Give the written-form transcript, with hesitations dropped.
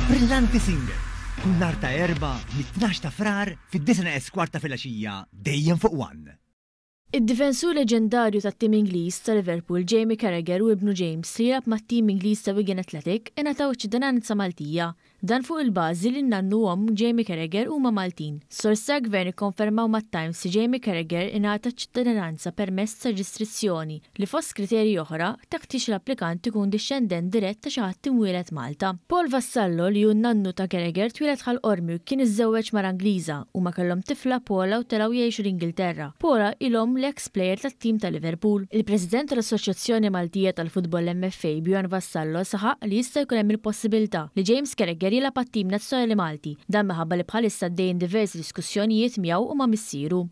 Brillanti Singers, kull nhar ta' Erbgħa mit-12 ta' Frar fid-disgħa neqes kwart ta' filgħaxija dejjem fuq One. Id-difensur leġendarju tat-tim Ingliż ta' Liverpool Jamie Carragher u ibnu James li jilgħab mat-tim Ingliż ta' Wigan Athletic ingħataw iċ-ċittadinanza Maltija. Dan fuq il-bażi li n-nannu u omm Jamie Carragher huma Maltin. Sorsi tal-Gvern ikkonfermaw mat-Times li Jamie Carragher ingħata ċ-ċittadinanza permezz ta' restrizzjoni li fost kriterji oħra teħtieġ li l-applikant ikun dixxendent dirett ta' xi ħadd imwieled Malta. Paul Vassallo li hu n-nannu ta' Carragher twieled Ħal Qormi u kien iżżewweġ mara Ingliża. Huma kellhom tifla Paula u telgħu jgħixu l-Ingilterra. Paula hi l-omm l-eks plejer tat-tim ta' Liverpool. Il-President tal-Assoċjazzjoni Maltija tal-Futbol MFA Bjorn Vassallo saħaq li jista' jkun hemm il-possibilità li James Carragher jilgħab għat-tim nazzjonali Malti. Dan minħabba li bħalissa għaddejjin diversi diskussjonijiet miegħu u ma' missieru.